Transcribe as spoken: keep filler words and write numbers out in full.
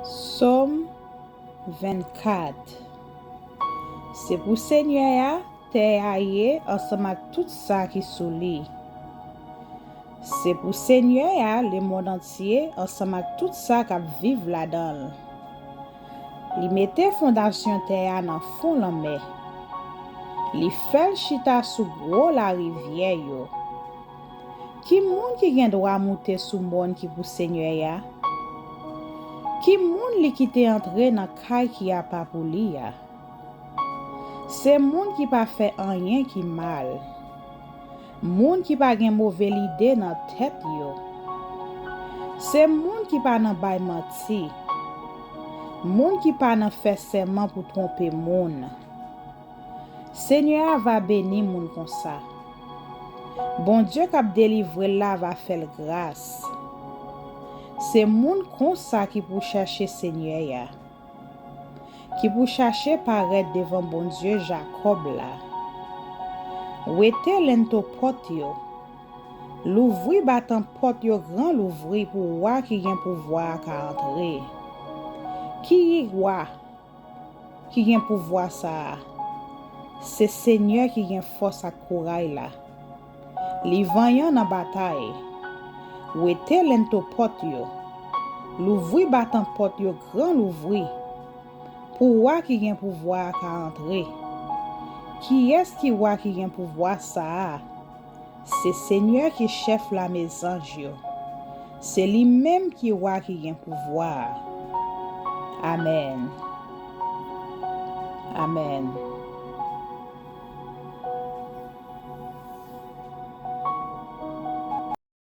Sòm vennkat. Se pou Senyè a tè a ye ansanm ak tout sa ki sou li. Se pou Senyè a lemonn antye ansanm ak tout sa k ap viv ladan l. Li mete fondasyon tè a nan fon lanmè. Li fè l chita sou gwo larivyè yo. Ki moun ki gen dwa moute sou mòn ki pou Senyè a? Ki moun li kite antre nan kay ki apa pou li a? Se moun ki pa fè anyen ki mal. Moun ki pa gen move lide nan tèt yo. Se moun ki pa nan bay manti. Moun ki pa nan fè sèman pou twonpe moun. Senyè a va beni moun konsa. Bondye k ap delivre l la va fè l gras. Se moun konsa ki pou chache Senyè a, ki pou chache parèt devan Bondye Jakòb la. Wete lento pòt yo. Louvri batan pòt yo gran louvri pou wa ki gen pouvwa a ka antre. Ki wa ki gen pouvwa sa a? Se Senyè ki gen fòs ak kouray la. Li vanyan nan batay. Wete lento pòt yo. Louvri batan pòt yo gran louvri. Pou wa ki gen pouvwa a ka antre. Kiyès ki wa ki gen pouvwa sa a? Se Senyè ki chèf lame zanj yo. Se li menm ki wa ki gen pouvwa a. Amèn. Amèn.